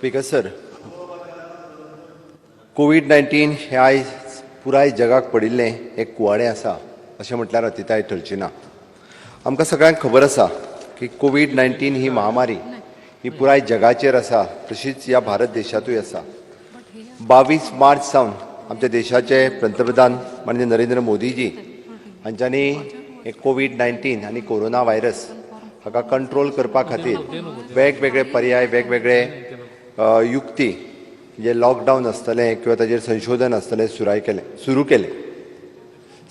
Speaker sir, Covid 19 हें आयज पुराय जगाक पडिल्लें एक कुवाडें आसा अशें म्हटल्यार अतिताय ठरची ना. आमकां सगळ्यांक खबर आसा की कोवीड 19 ही महामारी ही पुराय जगाचेर आसा, तशीच ह्या भारत देशांतूय आसा. 22 मार्च सावन आमच्या देशाचे पंतप्रधान माननीय नरेंद्र मोदीजी हांच्यांनी हे कोवीड 19 आनी कोरोना व्हायरस हाका कंट्रोल करपा खातीर वेगवेगळे पर्याय, वेगवेगळे युक्ती, जे लॉकडावन आसतलें किंवा ताजेर संशोधन आसतलें, सुराय केलें, सुरू केलें.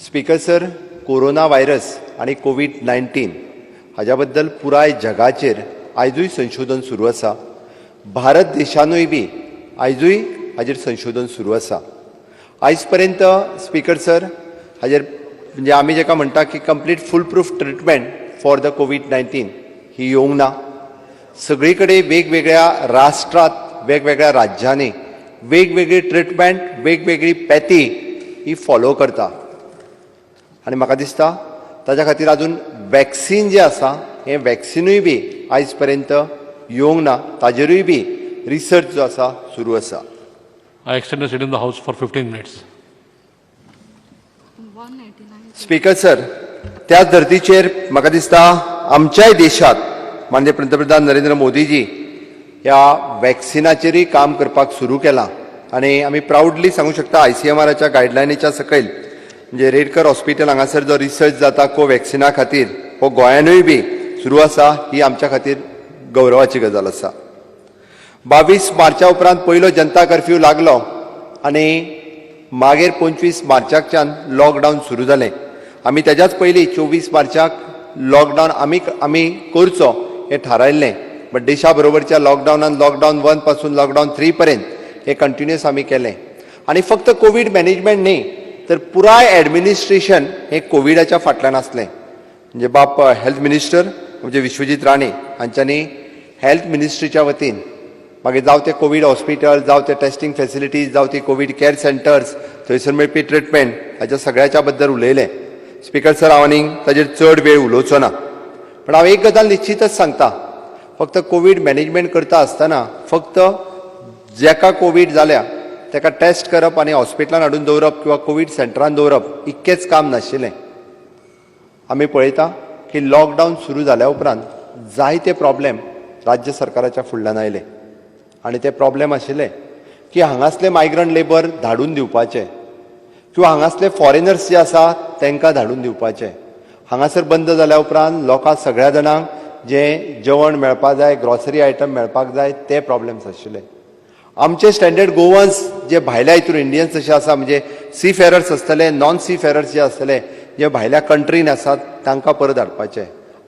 स्पीकर सर, कोरोना व्हायरस आनी कोवीड 19 हाज्या बद्दल पुराय जगाचेर आयजूय संशोधन सुरू आसा. भारत देशानूय बी आयजूय हाजेर संशोधन सुरू आसा. आयज पर्यंत स्पीकर सर, हाजेर म्हणजे आमी जेका म्हणटा की complete fool proof treatment for the COVID 19 ही येवंक ना. सगळी कडेन वेगवेगळ्या राष्ट्रांत, वेगवेगळ्या राज्यांनी वेगवेगळी ट्रिटमेंट, वेगवेगळी पॅथी ही फॉलो करता आनी म्हाका दिसता ताच्या खातीर अजून वॅक्सीन जें आसा, हें वॅक्सिनूय बी आयज पर्यंत येवंक ना. ताजेरूय बी रिसर्च जो आसा सुरू आसा. I extend the sitting of the House for 15 minutes. 189. Speaker sir, त्याच धर्तीचेर म्हाका दिसता आमच्याय देशात माननीय पंतप्रधान नरेंद्र मोदीजी ह्या वॅक्सिनाचेरूय काम करपाक सुरू केलां आनी आमी प्रावडली सांगू शकता, आयसीएमआराच्या गायडलायनीच्या सकयल म्हणजे रेडकर हॉस्पिटल हांगासर जो रिसर्च जाता कोवॅक्सिना खातीर, हो गोंयानूय बी सुरू आसा. ही आमच्या खातीर गौरवाची गजाल आसा. 22 मार्चा उपरांत पयलो जनता कर्फ्यू लागलो आनी मागीर 25 मार्चाकच्यान लॉकडावन सुरू जालें. आमी तेज्याच पयलीं 24 मार्चाक लॉकडावन आमी करचो हें थारायल्लें, बट देशा बरोबरच्या लॉकडावनान लॉकडावन 1 पासून लॉकडावन 3 पर्यंत हे कंटिन्युअस आमी केलें. आनी फक्त कोवीड मॅनेजमेंट न्ही, तर पुराय एडमिनिस्ट्रेशन हें कोविडाच्या फाटल्यान आसलें. म्हणजे बाप हेल्थ मिनिस्टर म्हणजे विश्वजीत राणे हांच्यांनी हेल्थ मिनिस्ट्रीच्या वतीन मागीर जावं ते कोवीड हॉस्पिटल, जावं ते टेस्टिंग फॅसिलिटीज, जावं ती कोवीड कॅर सेंटर्स, थंयसर मेळपी ट्रिटमेंट, हाच्या सगळ्याच्या बद्दल उलयलें. स्पीकर सर, हांव आनीक ताजेर चड वेळ उलोवचो ना, पण हांव एक गजाल निश्चितच सांगता. फक्त कोवीड मॅनेजमेंट करता आसतना फक्त जेका कोवीड जाल्या ताका टेस्ट करप आनी हॉस्पिटलान हाडून दवरप किंवा कोवीड सेंटरान दवरप इतकेंच काम नाशिल्लें. आमी पळयता की लॉकडावन सुरू जाल्या उपरांत जायते प्रॉब्लेम राज्य सरकाराच्या फुडल्यान आयले आनी ते प्रॉब्लेम आशिल्ले की हांगासले मायग्रंट लेबर धाडून दिवपाचे किंवा हांगासले फॉरेनर्स जे आसा तांकां धाडून दिवपाचे. हांगासर बंद जाल्या उपरांत लोकांक, सगळ्या जाणांक जें जेवण मेळपाक जाय, ग्रॉसरी आयटम मेळपाक जाय, ते प्रॉब्लेम्स आशिल्ले. आमचे स्टँडर्ड गोवन्स जे भायल्या हितून इंडियन्स जशे आसा, म्हणजे सी फेरर्स आसतले, नॉन सी फेरर्स जे आसतले, जे भायल्या कंट्रीन आसात, तांकां परत हाडपाचे.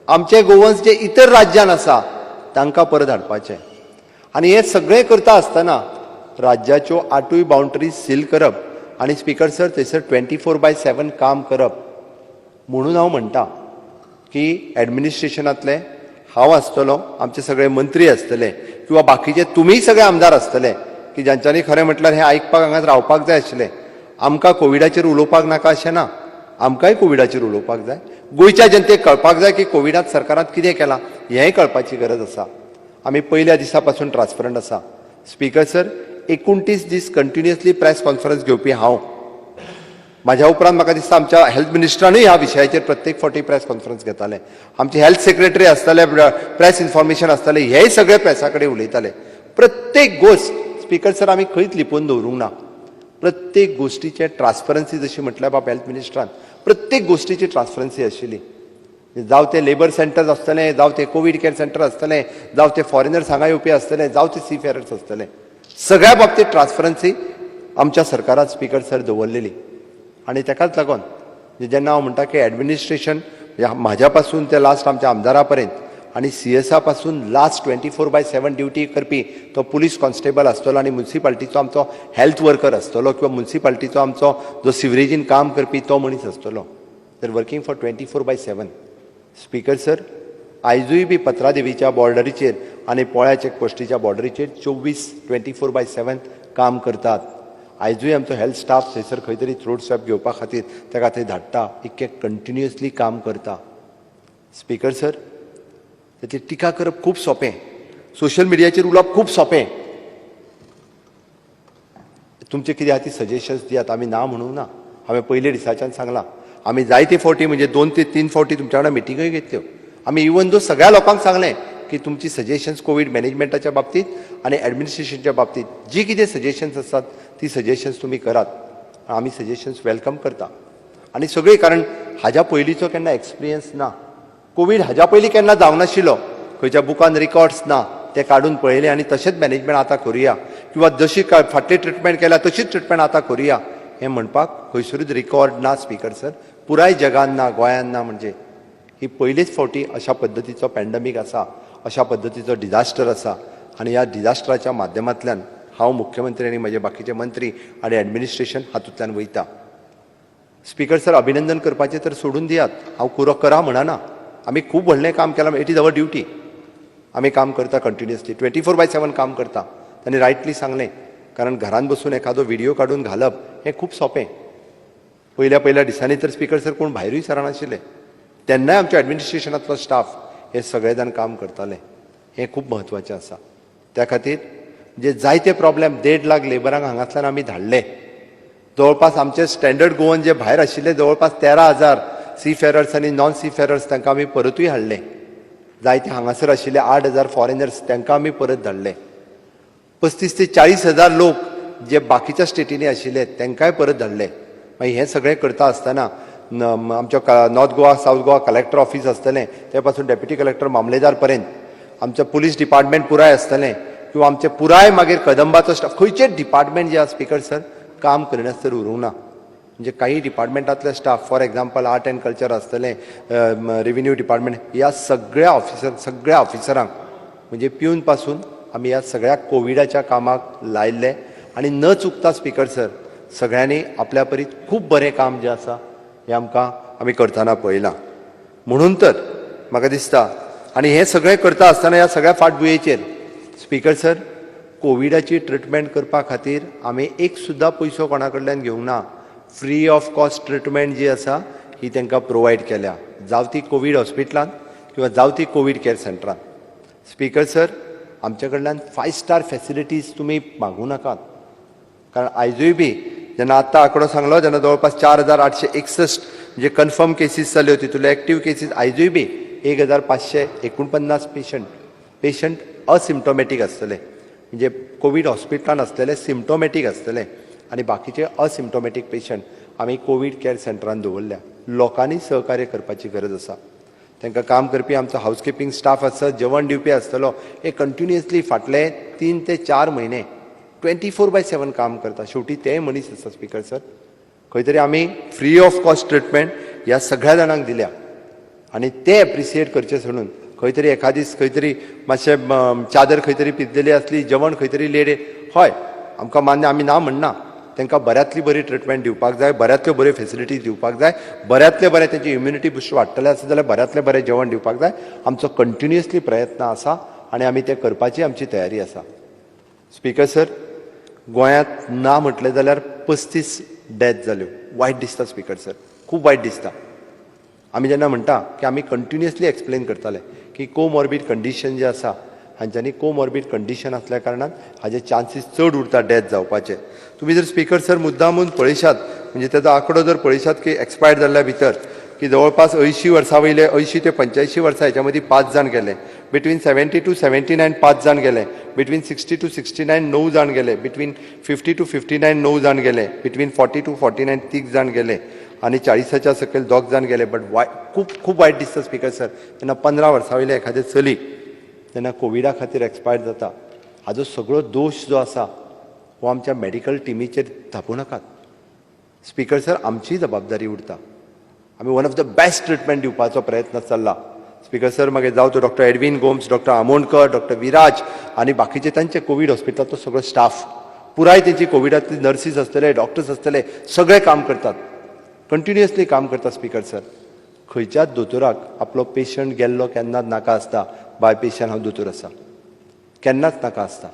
आमचे गोवन्स जे इतर राज्यान आसा, तांकां परत हाडपाचे. आनी हें सगळें करता आसतना राज्याच्यो आठूय बाउंड्रीज सील करप आनी स्पीकर सर, थंयसर 24/7 काम करप. म्हणून हांव म्हणटा की एडमिनिस्ट्रेशनांतले हांव आसतलो, आमचे सगळे मंत्री आसतले किंवा बाकीचे तुमीय सगळे आमदार आसतले की ज्यांच्यांनी खरें म्हटल्यार हें आयकपाक हांगाच रावपाक जाय आशिल्लें. आमकां कोविडाचेर उलोवपाक नाका अशें ना. आमकांय कोविडाचेर उलोवपाक जाय. गोंयच्या जनतेक कळपाक जाय की कोविडांत सरकारान कितें केलां, हेंय कळपाची गरज आसा. आमी पयल्या दिसा पासून ट्रान्सपरंट आसा. स्पीकर सर, 29 दीस कंटिन्युअसली प्रेस कॉन्फरन्स घेवपी हांव. म्हाज्या उपरांत म्हाका दिसता आमच्या हेल्थ मिनिस्टरानूय ह्या विशयाचेर प्रत्येक फावटी प्रेस कॉन्फरन्स घेताले. आमचे हेल्थ सेक्रेटरी आसताले, प्रेस इन्फॉर्मेशन आसताले, हेय सगळे प्रेसा कडेन उलयताले. प्रत्येक गोश्ट, स्पीकर सर, आमी खंयच लिपोवन दवरूंक ना. प्रत्येक गोश्टीचे ट्रान्सपरन्सी, जशी म्हटल्यार बाब हेल्थ मिनिस्टरान, प्रत्येक गोश्टीची ट्रान्सपरन्सी आशिल्ली. जावं ते लेबर सेंटर्स आसतलें, जावं ते कोवीड केअर सेंटर आसतलें, जावं ते फॉरेनर्स हांगा येवपी आसतले, जावं ते सी फेरर्स आसतले, सगळ्या बाबतीत ट्रान्सपरन्सी आमच्या सरकारान, स्पीकर सर, दवरलेली. आनी ताकाच लागून जेन्ना हांव म्हणटा की एडमिनिस्ट्रेशन म्हाज्या पासून ते लास्ट आमच्या आमदारा पर्यंत आनी सीएसा पासून लास्ट 24/7 ड्युटी करपी तो पुलीस कॉन्स्टेबल आसतलो आनी मुन्सिपाल्टीचो आमचो हेल्थ वर्कर आसतलो किंवा मुन्सिपाल्टीचो आमचो जो सिवरेजीन काम करपी तो मनीस आसतलो, तर working for 24/7. Speaker sir, आयजूय बी पत्रादेवीच्या बॉर्डरीचेर आनी पोळ्या चेकपोस्टीच्या बॉर्डरीचेर 24, 24/7 काम करतात. आयजूय आमचो हेल्थ स्टाफ थंयसर खंय तरी थ्रोट स्वॅब घेवपा खातीर ताका थंय धाडटा, इतकें कंटिन्युअसली काम करता. स्पीकर सर, ताची टिका करप खूब सोंपें, सोशल मिडियाचेर उलोवप खूब सोंपें. तुमचे कितें आहा ती सजेशन्स दियात, आमी ना म्हणूंक ना. हांवें पयले दिसाच्यान सांगलां, आमी जायते फावटी म्हणजे 2 ते 3 फावटी तुमच्या वांगडा मिटिंगूय घेतल्यो. आमी इवन दो सगळ्या लोकांक सांगलें की तुमची सजेशन्स कोवीड मॅनेजमेंटाच्या बाबतींत आनी एडमिनिस्ट्रेशनच्या बाबतींत जी कितें सजेशन्स आसात ती सजेशन्स तुमी करात. आमी सजेशन्स welcome करता आनी सगळीं, कारण हाज्या पयलींचो केन्ना एक्सपिरियन्स ना. कोवीड हाज्या पयलीं केन्ना जावंक नाशिल्लो, खंयच्या बुकान रिकॉर्ड्स ना, ते काडून पळयले आनी तशेंच मॅनेजमेंट आतां करुया किंवा जशी फाटली ट्रिटमेंट केल्या तशीच ट्रिटमेंट आतां करुया हें म्हणपाक खंयसरूच रिकॉर्ड ना स्पीकर सर. पुराय जगान ना, गोंयान ना. म्हणजे ही पयलीच फावटी अशा पद्दतीचो पॅन्डमीक आसा, अशा पद्दतीचो डिजास्टर आसा आनी ह्या डिजास्टराच्या माध्यमांतल्यान हांव मुख्यमंत्री आनी म्हजे बाकीचे मंत्री आनी एडमिनिस्ट्रेशन हातूंतल्यान वयता. स्पीकर सर, अभिनंदन करपाचें तर सोडून दियात, हांव कुरो करा म्हणना. आमी खूब व्हडलें काम केलां. It is our duty. आमी काम करता कंटिन्युअसली, 24/7 काम करता. तांणी रायटली सांगलें, कारण घरान बसून एखादो व्हिडियो काडून घालप हें खूब सोंपें. पयल्या पयल्या दिसांनी तर स्पीकर सर कोण भायरूय सरनाशिल्ले, तेन्नाय आमच्या एडमिनिस्ट्रेशनांतलो स्टाफ हे सगळे जाण काम करताले. हें खूब म्हत्वाचें आसा. त्या खातीर जे जायते प्रॉब्लेम, 1.5 लाख लेबरांक हांगासल्यान आमी धाडले. जवळपास आमचे स्टँडर्ड गोवन जे भायर आशिल्ले जवळपास 13,000 सी फेरर्स आनी नॉन सी फेरर्स तांकां आमी परतूय हाडले. जायते हांगासर आशिल्ले 8,000 फॉरेनर्स तांकां आमी परत धाडले. 35 ते 40 हजार लोक जे बाकीच्या स्टेटींनी आशिल्ले तांकांय परत धाडले. मागीर हें सगळें करता आसतना आमच्या North Goa, South Goa collector office आसतलें, ते पासून डेप्युटी कलेक्टर, मामलेदार पर्यंत, आमचें पुलीस डिपार्टमेंट पुराय आसतलें किंवा आमचें पुराय मागीर कदंबाचो स्टाफ, खंयचेच डिपार्टमेंट जे आसा स्पीकर सर काम करिनासतना उरूंक ना. म्हणजे काही डिपार्टमेंटांतले staff, for example art and culture आसतलें, रेविन्यू डिपार्टमेंट, ह्या सगळ्या ऑफिसर, सगळ्या ऑफिसरांक म्हणजे पिवन पासून आमी ह्या सगळ्या कोविडाच्या कामाक लायल्ले आनी न चुकता स्पीकर सर सगळ्यांनी आपल्या परीत खूब बरें काम जें आसा हें आमकां आमी करतना पळयलां. म्हणून तर म्हाका दिसता आनी हें सगळें करता आसतना ह्या सगळ्या फाटभुंयेचेर स्पीकर सर कोविडाची ट्रिटमेंट करपा खातीर आमी एक सुद्दां पयसो कोणा कडल्यान घेवंक ना. फ्री ऑफ कॉस्ट ट्रिटमेंट जी आसा ही तांकां प्रोवायड केल्या, जावं ती कोवीड हॉस्पिटलांत किंवा जावं ती कोवीड कॅर सेंटरांत. स्पीकर सर, आमच्या कडल्यान फायव स्टार फॅसिलिटीज तुमी मागूं नाकात, कारण आयजूय बी जेन्ना आत्तां आंकडो सांगलो तेन्ना जवळपास 4861 म्हणजे कन्फर्म केसीस जाल्यो, तितूंतले एक्टीव केसीस आयजूय बी 1549 पेशंट असिम्टोमॅटीक आसतले, म्हणजे कोवीड हॉस्पिटलान आसतले, सिम्टोमॅटीक आसतले आनी बाकीचे असिम्टोमॅटीक पेशंट आमी कोवीड कॅर सेंटरान दवरल्या. लोकांनी सहकार्य करपाची गरज आसा. तांकां काम करपी आमचो हावसकिपींग स्टाफ आसत, जेवण दिवपी आसतलो, हे कंटिन्युअसली फाटले 3 ते 4 म्हयने 24/7 काम करता. शेवटी तेय मनीस आसा स्पीकर सर. खंय तरी आमी फ्री ऑफ कॉस्ट ट्रिटमेंट ह्या सगळ्या जाणांक दिल्या आनी ते एप्रिसिएट करचे सोडून खंय तरी एखादीस खंय तरी मातशें चादर खंय तरी पिजलेली आसली, जेवण खंय तरी लेट, हय आमकां मान्य, आमी ना म्हणना. तांकां बऱ्यांतली बरी ट्रिटमेंट दिवपाक जाय, बऱ्यांतल्यो बऱ्यो फेसिलिटीज दिवपाक जाय, बऱ्यांतले बरें तेंची इम्युनिटी बुस्ट वाडटलें आसत जाल्यार बऱ्यांतलें बरें जेवण दिवपाक जाय. आमचो कंटिन्युअसली प्रयत्न आसा आनी आमी ते करपाची आमची तयारी आसा. स्पीकर सर, गोंयांत ना म्हटलें जाल्यार 35 डेथ जाल्यो. वायट दिसता स्पीकर सर, खूब वायट दिसता. आमी जेन्ना म्हणटा की आमी कंटिन्युअसली एक्सप्लेन करताले की कोमॉर्बीड कंडिशन जे आसा, हांच्यांनी कोमॉर्बीड कंडिशन आसल्या कारणान हाजे चान्सीस चड उरता डेथ जावपाचे. तुमी जर स्पीकर सर मुद्दामून पळयशात, म्हणजे तेजो आंकडो जर पळयशात की एक्सपायर्ड जाल्ल्या भितर की जवळपास 80 वर्सां वयले, 80 ते 85 वर्सां हेच्या मदीं 5 जाण गेले, बिटवीन 70 टू 79 5 जाण गेले, बिटवीन 60 टू 69 9 जाण गेले, बिटवीन 50 टू 59 9 जाण गेले, बिटवीन 40 टू 49 3 जाण गेले आनी 40च्या सकयल 2 जाण गेले. बट वाय खूब खूब वायट दिसता स्पीकर सर, जेन्ना 15 वर्सां वयले एखादें चली जेन्ना कोविडा खातीर एक्सपायर्ड जाता, हाजो सगळो दोश जो आसा हो आमच्या मॅडिकल टिमीचेर धापूं नाकात स्पीकर सर. आमचीय जबाबदारी उरता. आमी one of the best treatment दिवपाचो प्रयत्न चल्ला स्पीकर सर. मागीर जावं तो doctor Edwin Gomes, doctor Amonkar, doctor Viraj आनी बाकीचे तांचे कोवीड हॉस्पिटलाचो सगळो स्टाफ पुराय, तेंची कोविडांतली नर्सीस आसतले, डॉक्टर्स आसतले, सगळे काम करतात, कंटिन्युअसली काम करतात स्पीकर सर. खंयच्याच दोतोराक आपलो पेशंट गेल्लो केन्नाच नाका आसता. बाय पेशंट हांव दोतोर आसा, केन्नाच नाका आसता.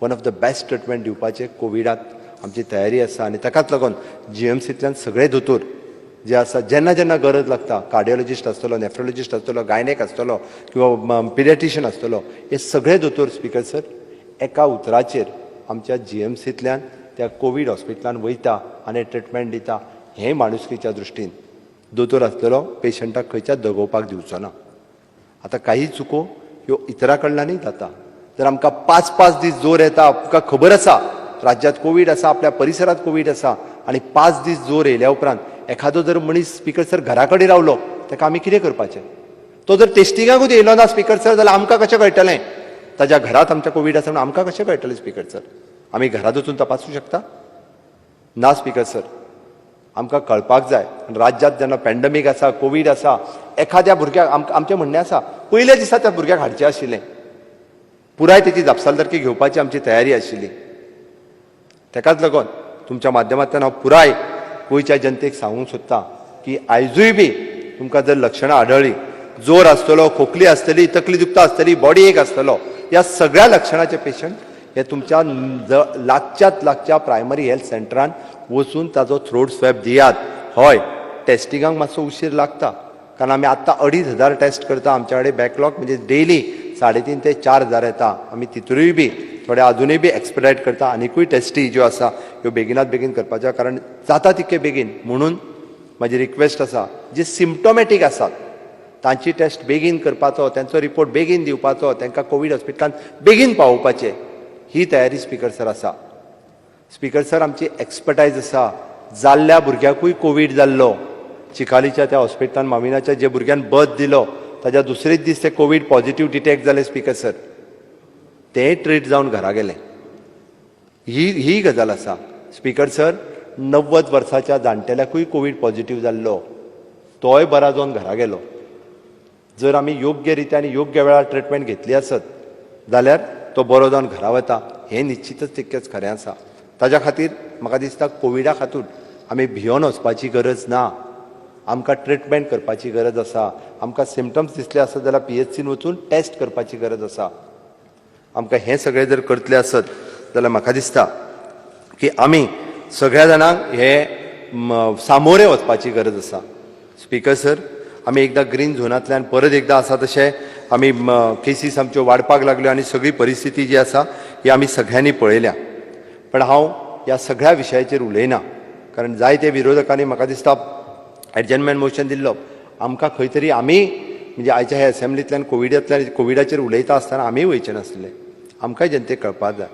One of the best treatment दिवपाचें कोविडात आमची तयारी आसा आनी ताकाच लागून जीएमसींतल्यान सगळे दोतोर जे आसा, जेन्ना जेन्ना गरज लागता, कार्डियोलॉजिस्ट आसतलो, नेफ्रोलॉजिस्ट आसतलो, गायनेक आसतलो किंवा पिडियाट्रिशियन आसतलो, हे सगळे दोतोर स्पीकर सर एका उतराचेर आमच्या जीएमसींतल्यान त्या कोवीड हॉस्पिटलान वयता आनी ट्रिटमेंट दिता. हें माणुसकीच्या दृश्टीन दोतोर आसतलो पेशंटाक खंयच्याच दगोवपाक दिवचो ना. आतां काही चुको ह्यो इतरा कडल्यानूय जाता. जर आमकां 5-5 दीस जोर येता, आमकां खबर आसा राज्यांत कोवीड आसा, आपल्या परिसरांत कोवीड आसा, आनी 5 दीस जोर येयल्या उपरांत एखादो जर मनीस स्पीकर सर घरा कडेन रावलो, ताका आमी कितें करपाचें? तो जर टेस्टिंगाकूच येयलो ना स्पीकर सर, जाल्यार आमकां कशें कळटलें ताज्या घरांत आमच्या कोवीड आसा म्हणून? आमकां कशें कळटलें स्पीकर सर? आमी घरांत वचून तपासूं शकता ना स्पीकर सर. आमकां कळपाक जाय, राज्यांत जेन्ना पॅन्डमीक आसा, कोवीड आसा, एखाद्या भुरग्याक आमचें म्हणणें आसा, पयल्या दिसा त्या भुरग्याक हाडचें आशिल्लें, पुराय तेची जापसालदारकी घेवपाची आमची तयारी आशिल्ली. तेकाच लागून तुमच्या माध्यमांतल्यान हांव पुराय गोंयच्या जनतेक सांगूंक सोदतां की आयजूय बी तुमकां जर लक्षणां आढळ्ळीं, जोर आसतलो, खोकली आसतली, तकली दुखता आसतली, बॉडी एक आसतलो, ह्या सगळ्या लक्षणाचे पेशंट हे तुमच्या लागच्यात लागच्या प्रायमरी हेल्थ सेंटरान वचून ताजो थ्रोट स्वॅब दियात. हय, टेस्टिंगाक मातसो उशीर लागता, कारण आमी आत्तां 2500 टेस्ट करता. आमच्या कडेन बॅकलॉग म्हणजे डेली 3.5 ते 4000 येता. आमी तितूरूय बी थोडे अजुनूय बी एक्सपेडायट करता, आनिकूय टेस्टी ज्यो आसा ह्यो बेगिनात बेगीन करपाच्यो, कारण जाता तितके बेगीन. म्हणून म्हाजी रिक्वेस्ट आसा, जे सिम्टोमॅटीक आसात तांची टेस्ट बेगीन करपाचो, तांचो रिपोर्ट बेगीन दिवपाचो, तांकां कोवीड हॉस्पिटलान बेगीन पावोवपाचें, ही तयारी स्पीकर सर आसा. स्पीकर सर, आमची एक्सपर्टायज आसा. जाल्ल्या भुरग्याकूय कोवीड जाल्लो, चिकालीच्या त्या हॉस्पिटलान माविनाच्या जे भुरग्यान बर्थ दिलो, ताज्या दुसरेच दीस ते कोवीड पॉझिटीव डिटेक्ट जाले स्पीकर सर, ते ट्रीट जावन घरा गेले. ही ही गजाल आसा स्पीकर सर. 90 वर्साच्या जाणटेल्याकूय कोवीड पॉझिटीव जाल्लो, तोय बरा जावन घरा गेलो. जर आमी योग्य रित्या आनी योग्य वेळार ट्रिटमेंट घेतली आसत जाल्यार तो बरो जावन घरा वता, हें निश्चितच तितकेंच खरें आसा. ताज्या खातीर म्हाका दिसता कोविडा खातीर आमी भियोन वचपाची गरज ना. आमकां ट्रिटमेंट करपाची गरज आसा. आमकां सिमटम्स दिसले आसत जाल्यार पीएचसीन वचून टेस्ट करपाची गरज आसा. आमकां हें सगळें जर करतले आसत जाल्यार म्हाका दिसता की आमी सगळ्या जाणांक हे सामोरे वचपाची गरज आसा. स्पीकर सर, आमी एकदां ग्रीन झोनांतल्यान परत एकदां आसा तशें आमी केसीस आमच्यो वाडपाक लागल्यो आनी सगळी परिस्थिती जी आसा ही आमी सगळ्यांनी पळयल्या. पण हांव ह्या सगळ्या विशयाचेर उलयना, कारण जायते विरोधकांनी म्हाका दिसता एडजर्नमेंट मोशन दिल्लो. आमकां खंय तरी आमी म्हणजे आयच्या ह्या एसेंब्लींतल्यान कोविडांतल्यान कोविडाचेर उलयता आसतना आमीय वयचे नासले, आमकांय जनतेक कळपाक जाय.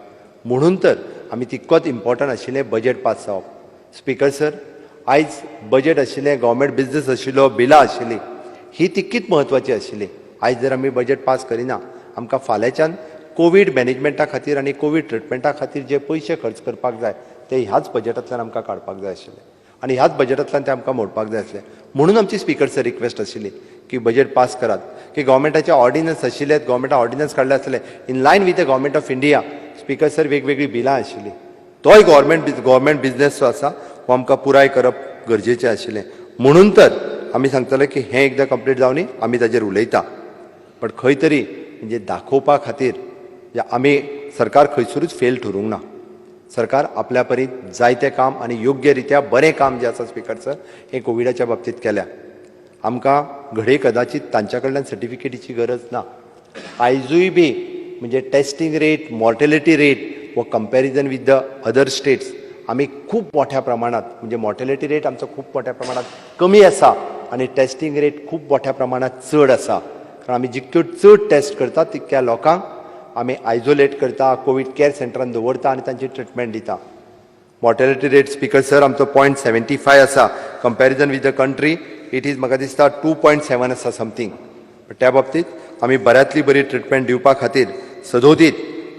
म्हणून तर आमी तितकोच इम्पॉर्टंट आशिल्लें बजेट पास जावप. स्पीकर सर, आयज बजेट आशिल्लें, गव्हर्मेंट बिजनस आशिल्लो, बिलां आशिल्लीं, ही तितकीच म्हत्वाची आशिल्ली. आयज जर आमी बजेट पास करिना, आमकां फाल्यांच्यान कोवीड मॅनेजमेंटा खातीर आनी कोवीड ट्रिटमेंटा खातीर जे पयशे खर्च करपाक जाय ते ह्याच बजेटांतल्यान आमकां काडपाक जाय आशिल्ले आनी ह्याच बजेटांतल्यान ते आमकां मोडपाक जाय आसले. म्हणून आमची स्पीकर सर रिक्वेस्ट आशिल्ली की बजेट पास करात, की गव्हर्मेंटाचे ऑर्डिनन्स आशिल्ले, गव्हर्मेंटान ऑर्डिनन्स काडले आसले in line with the Government of India. Speaker sir, वेगवेगळीं बिलां आशिल्लीं, तोय गव्हर्मेंट बिजनेस जो आसा हो आमकां पुराय करप गरजेचें आशिल्लें. म्हणून तर आमी सांगतले की हें एकदां कंप्लीट जावनी आमी ताजेर उलयता. पण खंय तरी म्हणजे दाखोवपा खातीर म्हणजे आमी सरकार खंयसरूच फेल ठरूंक ना. सरकार आपल्या परीन जायतें काम आनी योग्य रित्या बरें काम जें आसा स्पीकर सर हें कोविडाच्या बाबतींत केल्या. आमकां घडये कदाचीत तांच्या कडल्यान सर्टिफिकेटीची गरज ना. आयजूय बी म्हणजे टेस्टींग रेट, मॉर्टेलिटी रेट व comparison with the other states आमी खूब मोठ्या प्रमाणात, म्हणजे मॉर्टेलिटी रेट आमचो खूब मोठ्या प्रमाणात कमी आसा आनी टेस्टींग रेट खूब मोठ्या प्रमाणात चड आसा. कारण आमी जितक्यो चड टेस्ट करता तितक्या लोकांक आमी आयजोलेट करता, कोवीड केअर सेंटरान दवरता आनी तांची ट्रिटमेंट दिता. मॉर्टेलिटी रेट स्पीकर सर आमचो 0.75 आसा. Comparison with the country it is म्हाका दिसता 2.7 आसा समथींग. त्या बाबतीत आमी बऱ्यांतली बरी ट्रिटमेंट दिवपा खातीर सदोदीत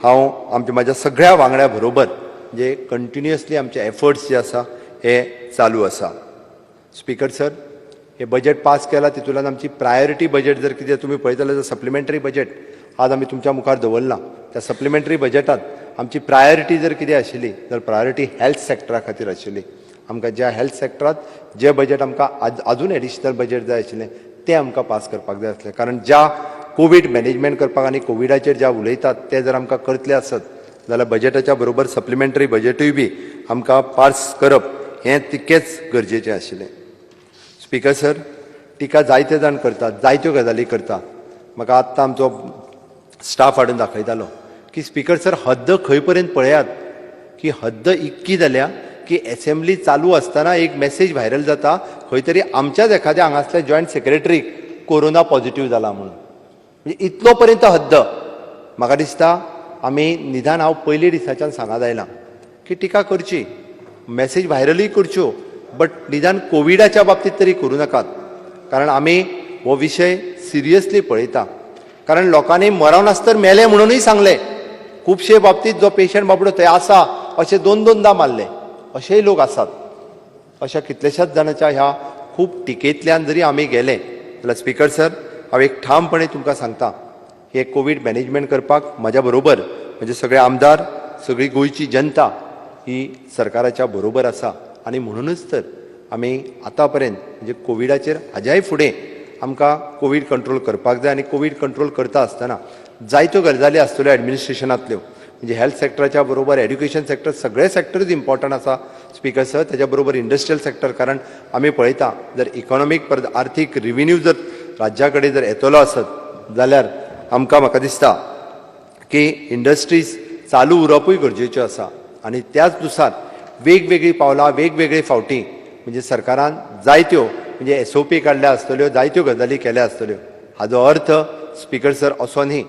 हांव आमच्या म्हाज्या सगळ्या वांगड्या बरोबर जे कंटिन्युअसली आमचे एफर्ट्स जे आसा हे चालू आसा. स्पीकर सर, हे बजेट पास केला तितूंतल्यान आमची प्रायोरिटी बजेट जर कितें तुमी पळयतले जाल्यार सप्लिमेंटरी बजेट आज आमी तुमच्या मुखार दवरलां. त्या सप्लिमेंटरी बजेटात आमची प्रायोरिटी जर कितें आशिल्ली जाल्यार प्रायोरिटी हेल्थ सेक्टरा खातीर आशिल्ली. आमकां ज्या हेल्थ सेक्टरात जे बजेट आमकां आजून एडिशनल बजेट जाय आशिल्लें तें आमकां पास करपाक जाय आसलें. कारण ज्या कोवीड मॅनेजमेंट करपाक आनी कोविडाचेर ज्या उलयतात ते जर आमकां करतले आसत जाल्यार बजेटाच्या बरोबर सप्लिमेंटरी बजेटूय बी आमकां पास करप हें तितकेंच गरजेचें आशिल्लें. स्पीकर सर, टिका जायते जाण करतात, जायत्यो गजाली करता. म्हाका आत्तां आमचो स्टाफ हाडून दाखयतालो की स्पीकर सर, हद्द खंय पर्यंत पळयात की की हद्द इतकी जाल्या की एसेंब्ली चालू आसतना एक मॅसेज व्हायरल जाता खंय तरी आमच्याच एखाद्या हांगासल्या जॉयंट सेक्रेटरीक कोरोना पॉझिटिव्ह जाला म्हणून. म्हणजे इतलो पर्यंत हद्द. म्हाका दिसता आमी निदान हांव पयले दिसाच्यान सांगत आयलां की टिका करची, मॅसेज व्हायरलूय करच्यो, बट निदान कोविडाच्या बाबतींत तरी करूं नाकात, कारण आमी हो विशय सिरियसली पळयता. कारण लोकांनी मरण आसतर मेले म्हणूनय सांगलें. खुबशे बाबतींत जो पेशंट बाबडो थंय आसा अशें दोन दोनदां मारले, अशेय लोक आसात. अशा कितल्याशाच जाणांच्या ह्या खूब टिकेंतल्यान जरी आमी गेले जाल्यार स्पिकर सर, हांव एक ठामपणे तुमकां सांगता, हे कोवीड मॅनेजमेंट करपाक म्हाज्या बरोबर म्हणजे सगळे आमदार, सगळी गोंयची जनता ही सरकाराच्या बरोबर आसा. आनी म्हणूनच तर आमी आतां पर्यंत म्हणजे कोविडाचेर हाज्याय फुडें आमकां कोवीड कंट्रोल करपाक जाय. आनी कोवीड कंट्रोल करता आसतना जायत्यो गजाली आसतल्यो एडमिनिस्ट्रेशनांतल्यो, म्हणजे हेल्थ सेक्टराच्या बरोबर एड्युकेशन सेक्टर, सगळे सेक्टरूच इम्पॉर्टंट आसा स्पिकर सर. त्याच्या बरोबर इंडस्ट्रियल सेक्टर, कारण आमी पळयता जर इकॉनॉमीक परत आर्थीक रिविन्यू जर राज्या कडेन जर येतलो आसत जाल्यार आमकां म्हाका दिसता की इंडस्ट्रीज चालू उरपूय गरजेच्यो आसा. आनी त्याच नुसार वेगवेगळीं पावलां वेगवेगळे फावटी म्हणजे सरकारान जायत्यो म्हणजे एसओपी काडल्या आसतल्यो, जायत्यो गजाली केल्या आसतल्यो. हाजो अर्थ स्पिकर सर असो न्ही.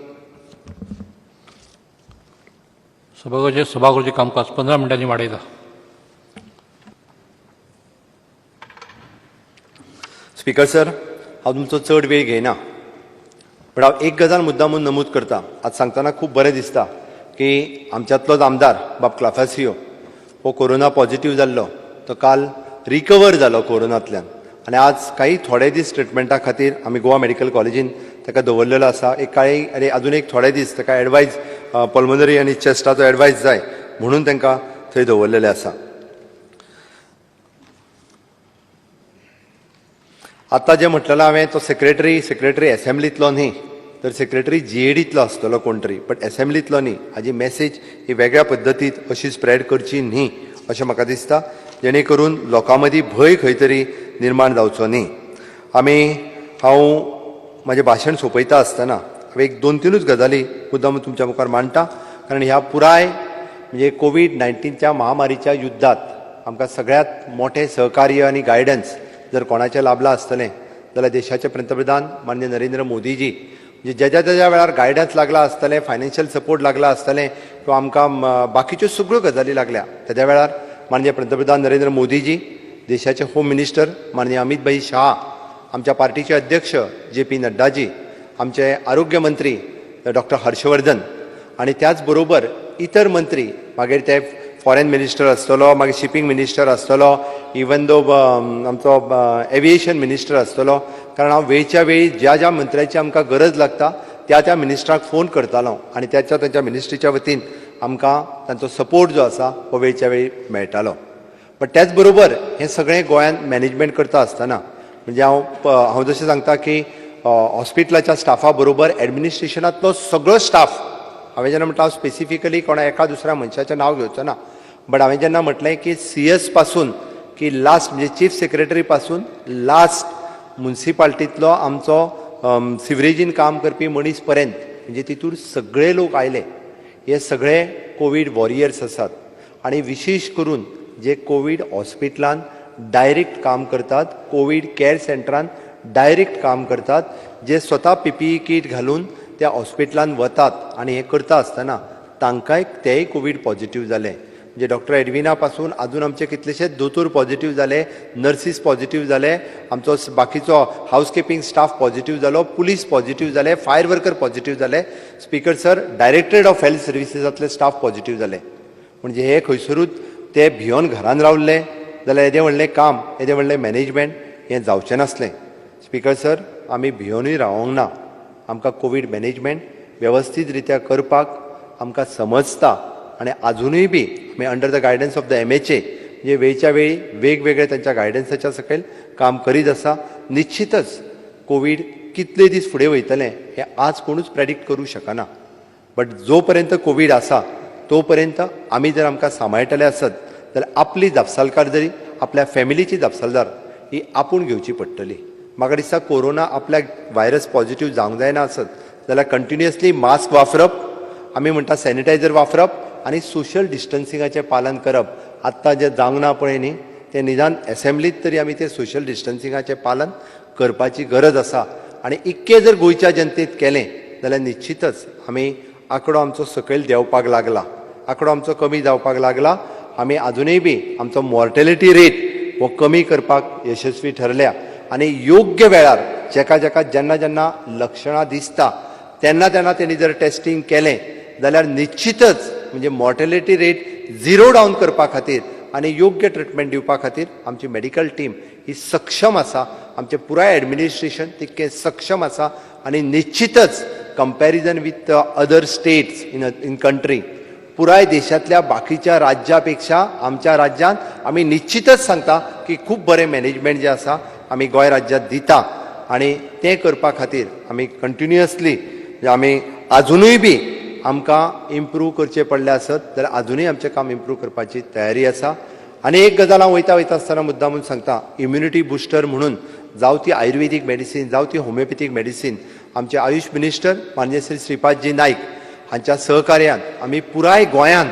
सभागृहाचे सभागृहाचें कामकाज 15 मिनटांनी वाडयता. स्पिकर सर, हांव तुमचो चड वेळ घेयना, पण हांव एक गजाल मुद्दामून नमूद करता. आज सांगतना खूब बरें दिसता की आमच्यांतलोच आमदार बाब क्लाफासियो हो कोरोना पॉझिटिव्ह जाल्लो, तो काल रिकवर जालो कोरोनांतल्यान आनी आज काही थोडे दीस ट्रिटमेंटा खातीर आमी गोवा मेडिकल कॉलेजीन ताका दवरलेलो आसा. एक कांय आनी अजून एक थोडे दीस ताका एडवायज पल्मोनरी आनी चेस्टाचो एडवायज जाय म्हणून तांकां थंय दवरलेलें आसा. आतां जें म्हटलें हांवें तो सेक्रेटरी एसेंब्लींतलो न्ही, तर सेक्रेटरी जीएडींतलो आसतलो कोण तरी, बट एसेंब्लींतलो न्ही. हाजी मॅसेज ही वेगळ्या पद्दतीत अशी स्प्रेड करची न्ही अशें म्हाका दिसता, जेणे करून लोकां मदीं भंय खंय तरी निर्माण जावचो न्ही. हांव म्हाजें भाशण सोंपयता आसतना हांव एक दोन तिनूच गजाली मुद्दाम तुमच्या मुखार मांडटा, कारण ह्या पुराय म्हणजे कोवीड 19च्या महामारीच्या युद्धात आमकां सगळ्यांत मोठें सहकार्य आनी गायडन्स जर कोणाचें लाभलां आसतलें जाल्यार देशाचे पंतप्रधान माननीय नरेंद्र मोदीजी. म्हणजे ज्या ज्या ज्या वेळार गायडन्स लागला आसतलें, फायनान्शियल सपोर्ट लागला आसतलें किंवा आमकां बाकीच्यो सगळ्यो गजाली लागल्या, त्या वेळार माननीय पंतप्रधान नरेंद्र मोदीजी, देशाचे होम मिनिस्टर माननीय अमित भाई शाह, आमच्या पार्टीचे अध्यक्ष जे पी नड्डाजी, आमचे आरोग्य मंत्री डॉक्टर हर्षवर्धन आनी त्याच बरोबर इतर मंत्री, मागीर ते फॉरेन मिनिस्टर आसतलो, मागीर शिपींग मिनिस्टर आसतलो, इवन दो आमचो एविएशन मिनिस्टर आसतलो, कारण हांव वेळच्या वेळी ज्या ज्या मंत्र्याची आमकां गरज लागता त्या त्या मिनिस्टराक फोन करतालो आनी त्याच्या तांच्या मिनिस्ट्रीच्या वतीन आमकां तांचो सपोर्ट जो आसा हो वेळच्या वेळी मेळटालो. बट त्याच बरोबर हें सगळें गोंयांत मॅनेजमेंट करता आसतना म्हणजे हांव जशें सांगता की हॉस्पिटलाच्या स्टाफा बरोबर एडमिनिस्ट्रेशनांतलो सगळो स्टाफ, हांवें जेन्ना म्हटलें हांव स्पेसिफिकली कोणा एका दुसऱ्या मनशाचें नांव घेवचो ना, बट हांवें जेन्ना म्हटलें की सी एस पासून की लास्ट म्हणजे चीफ सेक्रेटरी पासून लास्ट मुन्सिपाल्टींतलो आमचो सिवरेजीन काम करपी मनीस पर्यंत म्हणजे तितूर सगळे लोक आयले. हे सगळे कोवीड वॉरियर्स आसात आनी विशेश करून जे कोवीड हॉस्पिटलान डायरेक्ट काम करतात, कोवीड कॅर सेंटरान डायरेक्ट काम करतात, जे स्वता पीपीई कीट घालून त्या हॉस्पिटलान वतात आनी हें करता आसतना तांकांय तेय कोवीड पॉझिटिव्ह जाले. म्हणजे डॉक्टर एडविना पासून अजून आमचे कितलेशेच दोतोर पॉझिटिव्ह जाले, नर्सीस पॉझिटिव्ह जाले, आमचो बाकीचो हावसकिपींग स्टाफ पॉझिटिव्ह जालो, पुलीस पॉझिटिव्ह जाले, फायर वर्कर पॉझिटिव्ह जाले, speaker sir directorate of health सर्विसीसांतले staff positive जाले. म्हणजे हे खंयसरूच ते भियोन घरान रावल्ले जाल्यार येदें व्हडलें काम, येदें व्हडलें मॅनेजमेंट हें जावचें नासलें. स्पिकर सर, आमी भियोनूय रावोंक ना. आमकां कोवीड मॅनेजमेंट वेवस्थीत रित्या करपाक आमकां समजता आनी आजुनूय बी आमी under the guidance of the MHA म्हणजे वेळच्या वेळी वेगवेगळे तांच्या गायडन्साच्या सकयल काम करीत आसा. निश्चितच कोवीड कितले दीस फुडें वयतलें हें आज कोणूच प्रेडिक्ट करूं शकना, बट जो पर्यंत कोवीड आसा तो पर्यंत आमी जर आमकां सांबाळटले आसत जाल्यार आपली जापसालकार जरी आपल्या फॅमिलीची जापसालदार ही आपूण घेवची पडटली. म्हाका दिसता कोरोना आपल्याक व्हायरस पॉझिटिव्ह जावंक जायना आसत जाल्यार कंटिन्युअसली मास्क वापरप, आमी म्हणटा सॅनिटायझर वापरप, आनी सोशल डिस्टन्सिंगाचें पालन करप. आत्तां जें जावंक ना पळय न्ही, तें निदान एसेंब्लीत तरी आमी तें सोशल डिस्टन्सिंगाचें पालन करपाची गरज आसा. आनी इतकें जर गोंयच्या जनतेत केलें जाल्यार निश्चितच आमी आंकडो आमचो सकयल देंवपाक लागला, आंकडो आमचो कमी जावपाक लागला. आमी आजुनूय बी आमचो मॉर्टेलिटी रेट हो कमी करपाक यशस्वी ठरल्या. आनी योग्य वेळार जेका जेका जेन्ना जेन्ना लक्षणां दिसता तेन्ना तेन्ना तेणी जर टेस्टींग केलें जाल्यार निश्चितच म्हणजे मॉर्टेलिटी रेट झिरो डावन करपा खातीर आनी योग्य ट्रिटमेंट दिवपा खातीर आमची मेडिकल टीम ही सक्षम आसा, आमचें पुराय एडमिनिस्ट्रेशन तितकें सक्षम आसा. आनी निश्चितच comparison with other states in country, पुराय देशांतल्या बाकीच्या राज्या पेक्षा आमच्या राज्यांत आमी निश्चितच सांगता की खूब बरें मॅनेजमेंट जें आसा आमी गोंय राज्यांत दिता. आनी तें करपा खातीर आमी कंटिन्युअसली आमी आजुनूय बी आमकां इम्प्रूव करचें पडलें आसत जाल्यार आजुनूय आमचें काम इम्प्रूव करपाची तयारी आसा. आनी एक गजाल हांव वयता वयता आसतना मुद्दामून सांगता, इम्युनिटी बुस्टर म्हणून जावं ती आयुर्वेदीक मेडिसीन जावं ती होमिओपॅथीक मेडिसीन, आमचे आयुष मिनिस्टर माननीय श्री श्रीपादजी नायक हांच्या सहकार्यान आमी पुराय गोंयांत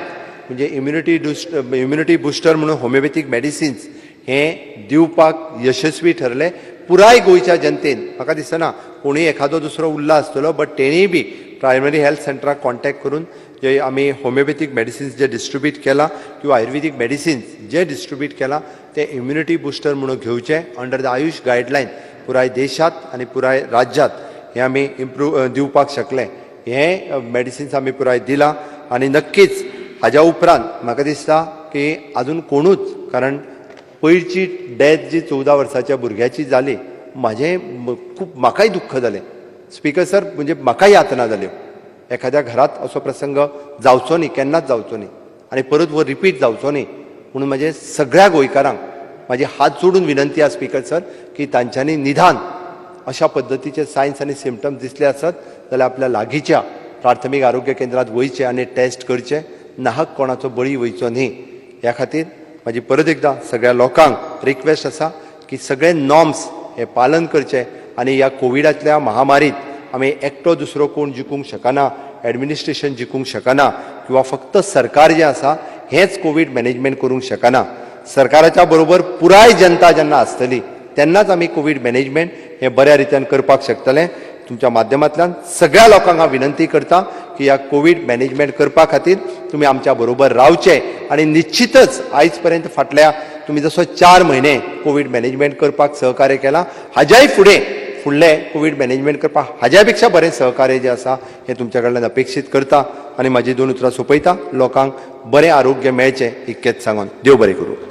म्हणजे इम्युनिटी बुस्टर म्हणून होमिओपॅथीक मेडिसिन्स हें दिवपाक यशस्वी ठरले. पुराय गोंयच्या जनतेन, म्हाका दिसना कोणूय एखादो दुसरो उरला आसतलो, बट तेणीय बी प्रायमरी हेल्थ सेंटराक कॉन्टेक्ट करून जे आमी होमिओपॅथीक मेडिसिन्स जे डिस्ट्रिब्यूट केला किंवा आयुर्वेदीक मेडिसिन्स जे डिस्ट्रिब्यूट केला ते इम्युनिटी बुस्टर म्हणून घेवचे अंडर the Ayush guideline. पुराय देशांत आनी पुराय राज्यांत हें आमी इम्प्रूव दिवपाक शकले. हें मेडिसिन्स आमी पुराय दिलां. आनी नक्कीच हाज्या उपरांत म्हाका दिसता की आजून कोणूच, कारण पयरची डेथ जी 14 वर्साच्या भुरग्याची जाली, म्हाजें खूब म्हाकाय दुख्ख जालें स्पीकर सर, म्हणजे म्हाकाय यातना जाल्यो. एखाद्या घरात असो प्रसंग जावचो न्ही, केन्नाच जावचो न्ही आनी परत हो रिपीट जावचो न्ही म्हणून म्हजे सगळ्या गोंयकारांक म्हाजी हात जोडून विनंती आसा स्पीकर सर की तांच्यांनी निदान अशा पद्दतीचे सायन्स आनी सिमटम्स दिसले आसत जाल्यार आपल्या लागींच्या प्राथमीक आरोग्य केंद्रात वयचें आनी टेस्ट करचें, नाहक कोणाचो बळी वयचो न्ही. ह्या खातीर म्हाजी परत एकदां सगळ्या लोकांक रिक्वेस्ट आसा की सगळे नॉर्म्स हे पालन करचे. आनी ह्या कोविडांतल्या महामारीत आमी एकटो दुसरो कोण जिखूंक शकना, एडमिनिस्ट्रेशन जिखूंक शकना किंवा फक्त सरकार जें आसा हेंच कोवीड मॅनेजमेंट करूंक शकना. सरकाराच्या बरोबर पुराय जनता जेन्ना आसतली तेन्नाच आमी कोवीड मॅनेजमेंट हें बऱ्या रितीन करपाक शकतले. तुमच्या माध्यमांतल्यान सगळ्या लोकांक हांव विनंती करता की ह्या कोवीड मॅनेजमेंट करपा खातीर तुमी आमच्या बरोबर रावचे. आनी निश्चितच आयज पर्यंत फाटल्या तुमी जसो 4 म्हयने कोवीड मॅनेजमेंट करपाक सहकार्य केलां, हाज्याय फुडें फुडलें कोवीड मॅनेजमेंट करपाक हाज्या पेक्षा बरें सहकार्य जें आसा हें तुमच्या कडल्यान अपेक्षीत करता. आनी म्हाजी 2 उतरां सोंपयता, लोकांक बरें आरोग्य मेळचें इतकेंच सांगून देव बरें करूं.